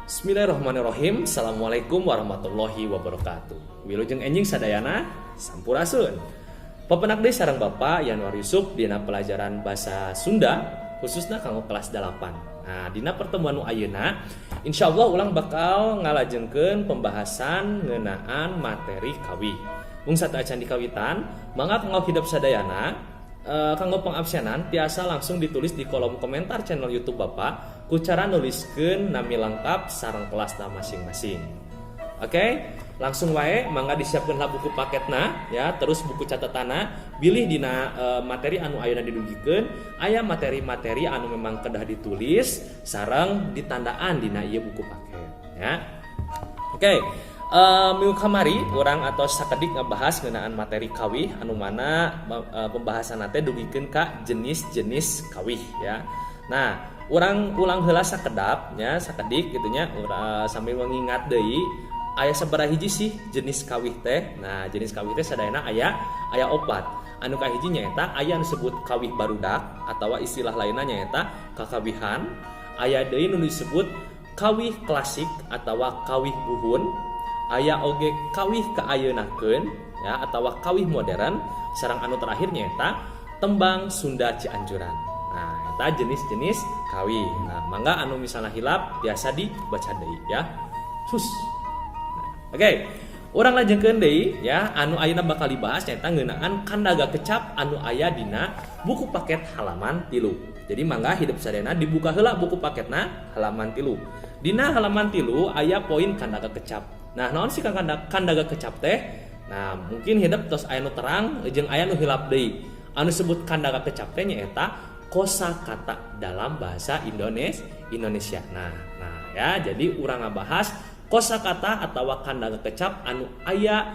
Bismillahirrahmanirrahim. Assalamualaikum warahmatullahi wabarakatuh. Wilujeng enjing sadayana, sampurasun. Papendak deui sareng Bapak Yanuar Yusuf dina pelajaran bahasa Sunda, khususnya kanggo kelas 8. Nah, dina pertemuan nu ayeuna, insyaallah urang bakal ngalajengkeun pembahasan ngeunaan materi kawih. Mung sateuacan dikawitan, mangga kanggo hidep sadayana, kanggo pengabsenan tiasa langsung ditulis di kolom komentar channel YouTube Bapak ku cara nuliskeun nami lengkap sareng kelasna masing-masing. Oke, langsung wae mangga disiapkeun lah buku paketna ya, terus buku catatana, bilih dina materi anu ayeuna didugikeun aya materi-materi anu memang kedah ditulis sareng ditandaan dina ieu buku paket ya. Oke, minggu kamari urang atos sakedik ngebahas ngeunaan materi kawih, anu mana pembahasan teh dugikeun ka jenis-jenis kawih ya. Nah, urang ulang heula sakedap nya, sakedik gitu nya, sambil mengingat deui aya sabaraha hiji sih jenis kawih teh. Nah, jenis kawih teh sadayana aya aya opat. Anu kahiji nyaeta aya anu disebut kawih barudak atau istilah lainnya nyaeta kakawihan. Aya deui nu disebut kawih klasik atau kawih buhun. Aya oge kawih kaayeunakeun ya atau kawih modern, sareng anu terakhir nyaeta tembang Sunda Cianjuran. Nah, eta jenis-jenis kawih. Nah, mangga anu misalnya hilap biasa dibaca deui ya. Sus. Nah, oke. Urang lajengkeun deui ya, anu ayeuna bakal dibahas nyaeta ngeunaan kandaga kecap anu aya dina buku paket halaman 3. Jadi mangga hidep sadayana dibuka heula buku paketna halaman 3. Dina halaman 3 aya poin kandaga kecap. Nah, naon sih kandaga kecap teh? Nah, mungkin hidep tos aya nu terang jeung aya nu hilap deui. Anu disebut kandaga kecap teh nyaeta kosakata dalam bahasa Indonesia Indonesia. Nah, nah ya, jadi urang ngabahas kosakata atau kandaga kecap anu aya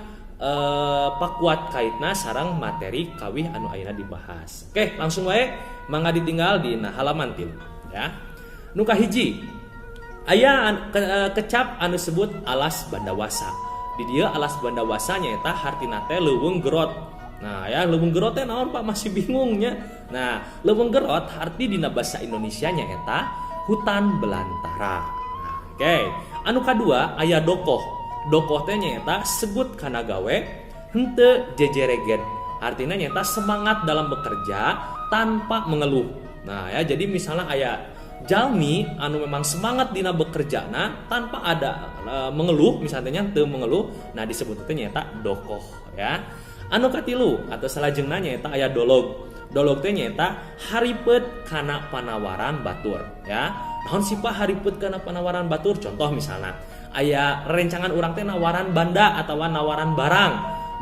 pakuat kaitna sareng materi kawih anu ayeuna dibahas. Oke, langsung wae mangga ditinggal di halaman 3 ya. Nu kahiji aya kecap anu sebut alas bandawasa. Di dieu alas bandawasa nyaeta hartina teh leuweung gerot. Nah ya, leuweung gerot teh naon, Pak? Masih bingungnya. Nah, leuweung gerot arti dina bahasa Indonesia nyaeta hutan belantara. Nah, oke. Anu kadua aya dokoh. Dokoh teh nyaeta segut kana gawe henteu jejereget. Artinya nyaeta semangat dalam bekerja tanpa mengeluh. Nah ya, jadi misalnya aya jalmi anu memang semangat dina bekerja, nah tanpa ada mengeluh, misalnya teu mengeluh, nah disebut teh nyaeta dokoh ya. Anu katilu atau salajengna nyaeta aya dolog. Dolog teh nyaeta haripet kana panawaran batur ya. Naon sih, Pak, haripet kana panawaran batur? Contoh misalnya aya rencangan urang teh nawaran banda atau nawaran barang.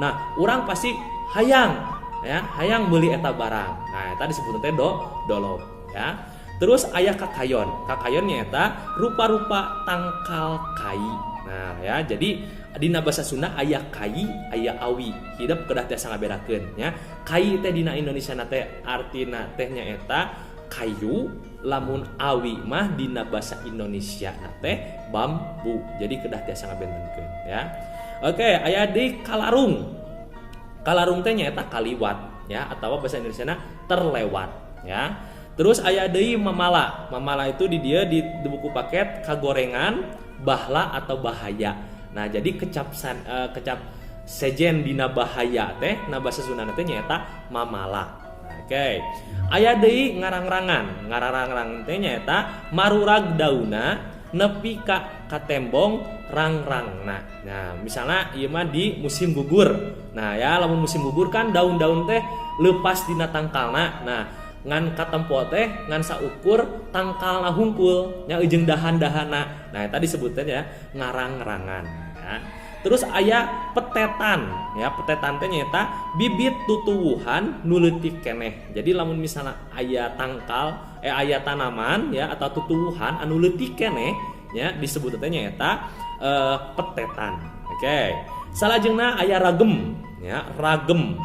Nah, urang pasti hayang ya, hayang beli eta barang. Nah, eta disebut teh dolog ya. Terus aya kakayon. Kakayon nyaeta rupa-rupa tangkal kai. Nah ya, jadi dina bahasa Sunda aya kai, aya awi. Hidep kedah tiasa ngabedakeun ya. Kai teh dina Indonesia teh artina teh nyaeta kayu, lamun awi mah dina bahasa Indonesia teh bambu. Jadi kedah tiasa ngabentenkeun ya. Oke, aya di kalarung. Kalarung teh nyaeta kaliwat ya, atau bahasa Indonesia terlewat ya. Terus aya deui mamala. Mamala itu di dia di buku paket kagorengan, bahla atau bahaya. Nah, jadi kecap sejen dina bahaya teh, nah bahasa Sunda teh nyaeta mamala. Oke. Aya deui ngarang-rangan. Ngarang-rangan teh nyaeta marurag dauna nepi ka katembong rang-rangna. Nah, misalnya ieu mah di musim gugur. Nah, ya lamun musim gugur kan daun-daun teh lepas dina tangkalna. Nah, ngan katempo teh ngan saukur tangkalna hungkul nya jeung dahan-dahana. Nah, tadi disebutnya ya ngarang-rangan ya. Terus aya petetan ya, petetan teh nyaeta bibit tutuwuhan nu leutik keneh. Jadi lamun misalnya aya tangkal aya tanaman ya atau tutuwuhan anu leutik keneh ya, disebut teh nyaeta petetan. Oke. Salajengna aya ragem ya, ragem.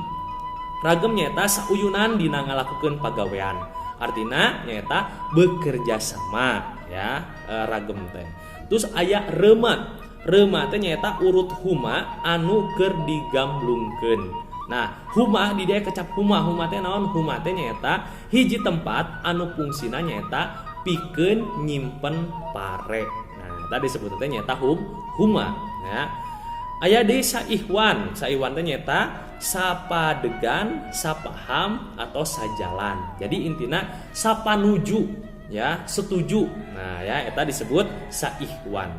Ragem nyaeta sauyunan dina ngalakukeun pagawean. Artina nyaeta bekerja sama ya, ragem teh. Terus aya reuma. Reuma teh nyaeta urut huma anu keur digamblungkeun. Nah, huma di dieu kecap huma. Huma teh naon? Huma teh nyaeta hiji tempat anu fungsina nyaeta pikeun nyimpen pare. Nah, tadi disebut teh nyaeta huma ya. Aya deui saihwan. Saihwan teh nyaeta sapadegan, sapaham atau sajalan. Jadi intina sapanuju ya, setuju. Nah ya, eta disebut saihwan.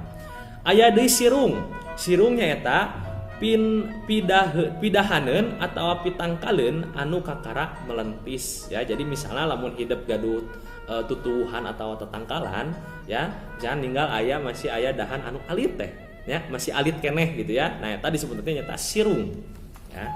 Aya deui sirung. Sirung nyaeta pin pidah pidahaneun atau pitangkaleun anu kakara melentis ya. Jadi misalnya lamun hidep gaduh tutuwuhan atau tetangkalan ya, jangan ninggal aya masih aya dahan anu alit teh ya, masih alit keneh gitu ya. Nah, eta disebutnya nyaeta sirung ya.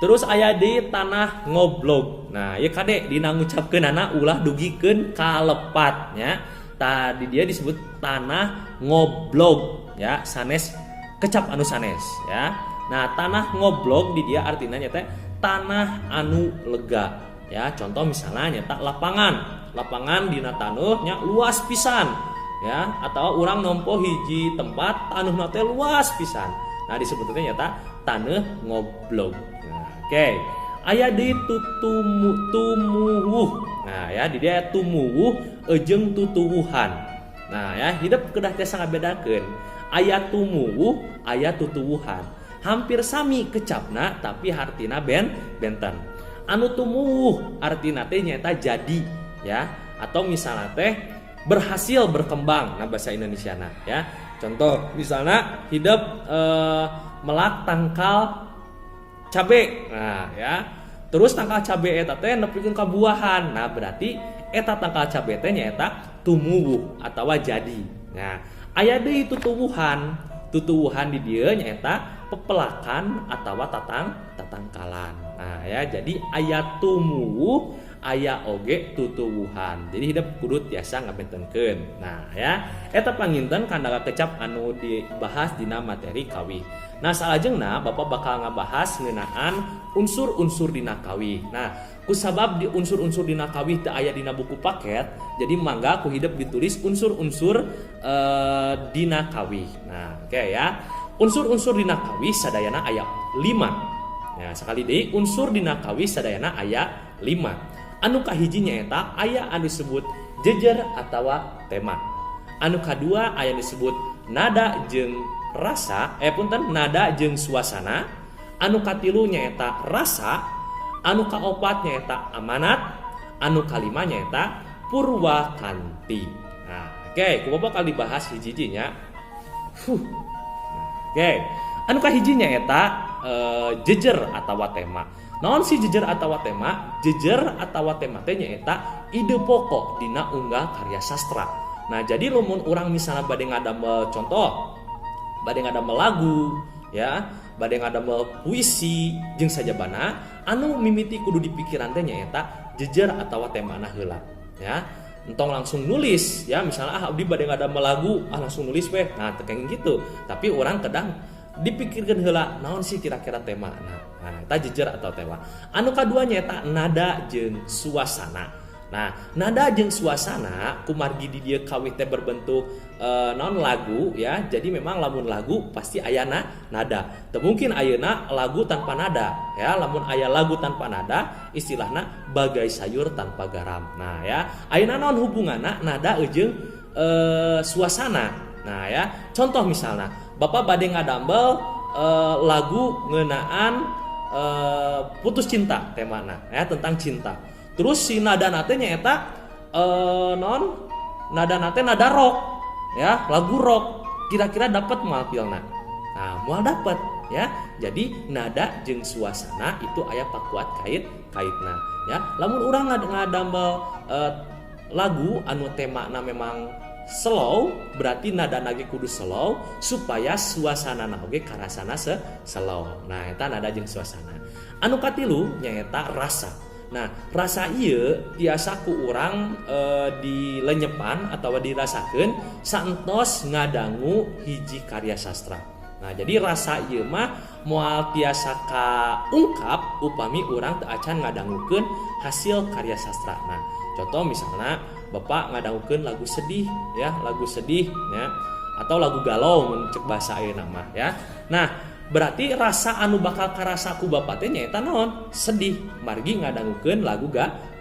Terus aya di tanah ngoblog. Nah, ya kade dina ngucapkeunana ulah dugikeun kalepat ya. Tadi dia disebut tanah ngoblog ya, sanes kecap anu sanes ya. Nah, tanah ngoblog di dia artinya nyata tanah anu lega ya. Contoh misalnya nyata lapangan, lapangan dina taneuhnya luas pisan ya, atau orang nempo hiji tempat taneuhna teh luas pisan. Nah, disebutnya nyata tanah ngoblog. Nah, oke. Okay. Aya di tutumu tumuwuh. Nah, ya di dia tumuwuh jeung tutuwuhan. Nah, ya hidep kedah tiasa ngabedakeun. Aya tumuwuh, aya tutuwuhan. Hampir sami kecapna tapi hartina benten. Anu tumuwuh artina teh nyaeta jadi ya, atau misalnya teh berhasil berkembang, nah bahasa Indonesia nah ya. Contoh misalnya hidep melak tangkal cabe. Nah ya, terus tangkal cabe eta teh nepikeun ka buahan. Nah, berarti eta tangkal cabe teh nyaeta tumuwuh atawa jadi. Nah, aya deui tutuwuhan. Tutuwuhan di dieu nyaeta pepelakan atawa tatangkalan. Nah ya, jadi aya tumuwuh, aya oge tutuwuhan. Jadi hidep kudu tiasa ngabentenkeun. Nah ya, eta panginten kandaka kecap anu dibahas dina materi kawih. Nah, salajengna Bapak bakal ngabahas ngeunaan unsur-unsur dina kawih. Nah, kusabab di unsur-unsur dina kawih teu aya dina buku paket, jadi mangga ku hidep ditulis unsur-unsur dina kawih. Nah, oke okay ya. Unsur-unsur dina kawih sadayana aya 5. Ya, sekali deui, unsur dina kawih sadayana aya 5. Anu kahiji nyaeta aya anu disebut jejer atawa tema. Anu kadua aya disebut nada jeung rasa, punten, nada jeung suasana. Anu katilu nyaeta rasa, anu kaopat nyaeta amanat, anu kalima nyaeta purwakanti. Nah, oke, okay, ku Bapak bakal dibahas hiji-hijinya. Huh. Oke, okay. Anu kahiji nyaeta jejer atawa tema. Naon sih jejer atawa tema? Jejer atawa tema teh nyaeta ide pokok dina unggal karya sastra. Nah, jadi lamun urang misalnya bade ngadamel, contoh bade ngadamel lagu ya, bade ngadamel puisi jeung sajabana, anu mimiti kudu dipikiran teh nyaeta jejer atawa temana heula ya. Entong langsung nulis ya, misalnya, "Ah, abdi bade ngadamel lagu, ah, langsung nulis weh." Nah, teu gitu, tapi urang kadang dipikirkan heula naon sih kira-kira tema. Nah, eta jejer atau tema. Anu kadua nyaeta nada jeung suasana. Nah, nada jeung suasana kumargi di dieu kawih teh berbentuk non lagu ya. Jadi memang lamun lagu pasti ayana nada. Teu mungkin ayeuna lagu tanpa nada ya. Lamun aya lagu tanpa nada istilahna bagai sayur tanpa garam. Nah ya, ayeuna naon hubunganna nada jeung suasana? Nah ya, contoh misalnya Bapak bade ngadamel lagu ngeunaan putus cinta temana ya, tentang cinta. Terus si nada nate nyaeta non nada nate nada rock ya, lagu rock, kira-kira dapat moal feelna? Nah, moal dapat ya. Jadi nada jeung suasana itu aya pakuat kaitna ya. Lamun urang ngadamel lagu anu temana memang slow, berarti nada nage kudu slow supaya suasana oge karasana slow. Nah, eta nada jeung suasana. Anu katilu nyaeta rasa. Nah, rasa ieu tiasa ku urang dilenyepan atau dirasakeun saentos ngadangu hiji karya sastra. Nah, jadi rasa ieu mah moal tiasa kaungkap upami urang teu acan ngadangukeun hasil karya sastra. Nah, contoh misalnya Bapak ngadangukeun lagu sedih ya, lagu sedih ya, atau lagu galau mun cek bahasa ayeuna mah ya. Nah, berarti rasa anu bakal karasa ku bapak teh nyaeta naon? Sedih, margi ngadangukeun lagu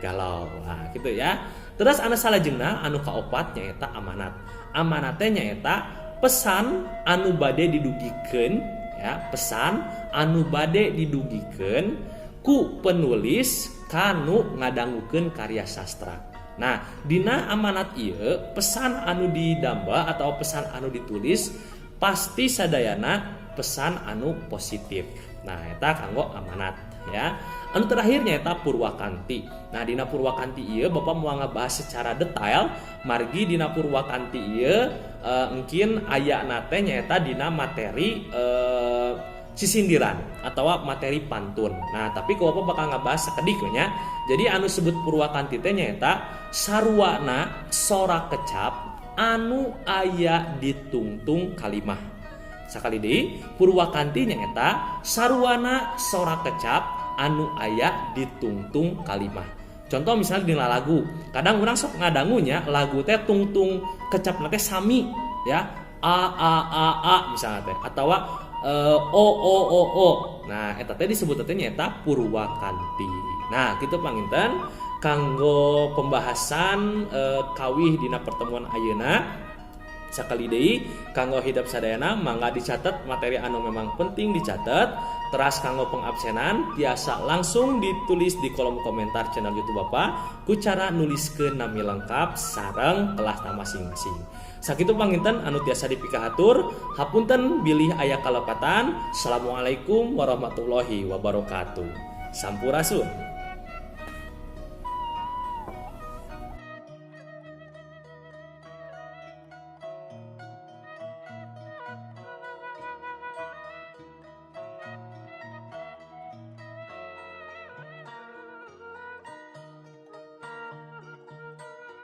galau. Nah, gitu ya. Terus anu salajengna anu kaopat nyaeta amanat. Amanat teh nyaeta pesan anu bade didugikeun ya, pesan anu bade didugikeun ku penulis kanu ngadangukeun karya sastra. Nah, dina amanat ieu pesan anu didamba atau pesan anu ditulis pasti sadayana pesan anu positif. Nah, eta kanggo amanat ya. Anu terakhir nyaeta purwakanti. Nah, dina purwakanti ieu Bapak mau ngabahas secara detail margi dina purwakanti ieu mungkin ayana teh nyaeta dina materi sisindiran atau materi pantun. Nah, tapi ku Bapak bakal ngabahas sakedik nya. Jadi anu sebut purwakanti teh nyaeta saruana sora kecap anu aya ditungtung kalimah. Sakali deui, purwakanti nyaeta saruana sora kecap anu aya ditungtung kalimah. Contoh misalnya di lagu, kadang orang sok ngadangunya lagu teh tungtung kecap teh sami ya, a a a a misalnya teh atau o o o o. Nah, eta teh disebut teh nyaeta purwakanti. Nah, kitu panginten kanggo pembahasan kawih dina pertemuan ayeuna. Sakali deui, kanggo hidep sadayana mangga dicatat materi anu memang penting dicatat. Teras kanggo pengabsenan biasa langsung ditulis di kolom komentar channel YouTube Bapak ku cara nuliskeun nami lengkap sareng kelas masing-masing. Sakitu panginten anu tiasa dipikahatur, hapunten bilih aya kalepatan. Assalamualaikum warahmatullahi wabarakatuh. Sampurasun.